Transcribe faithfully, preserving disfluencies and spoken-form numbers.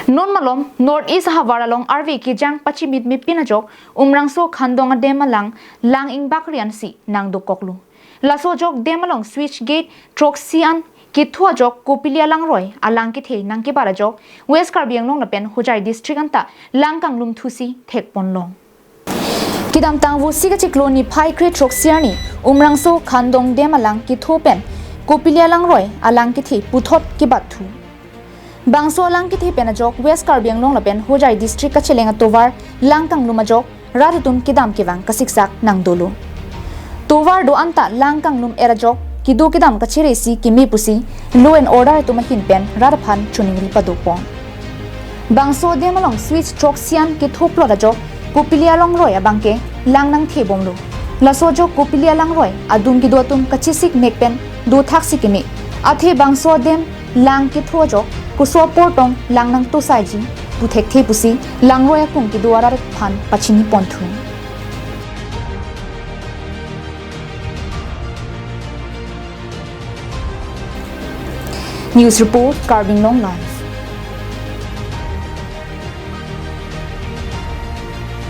Non malom North East ahavar along arve kejang pachimit mepin ajok Umrangso Khandong adam alang lang ingbak riansi nangdokoklo. Laso ajok dam along switch gate throksi an ketho ajok Kopili alangroi alang kethe nangkebat ajok West Karbi Anglong lapen Hojai district anta lang kanglum thusi thekponlong. Kedamtang Vosik achiklo niphai kre throksi arni Umrangso Khandong dam alang ketho pen Kopili alangroi alang kethe puthot kebat thu. Bangso alang kethe pen ajok West Karbi Anglong lapen Hojai district kacheleng atovar lang kanglum ajok rat atum kedam kevang kasiksak nangdolo. Tovar do anta lang kanglum-er ajok kedo kedam kachere si keme pusi law and order atum ahin pen rat aphan choningri padopon. Bangso dam along switch throksi an ketho plot ajok Kopili alangroi abangke lang nangthebomlo. Laso ajok Kopili alangroi adung kedo atum kachesik mek pen dothak si keme. Athe bangso dam lang ketho ajok koso apor tong lang nangtosaiji pu thekthe pusi langroi akung kedo arat aphan pachiniponthu. News report, Karbi Anglong Live.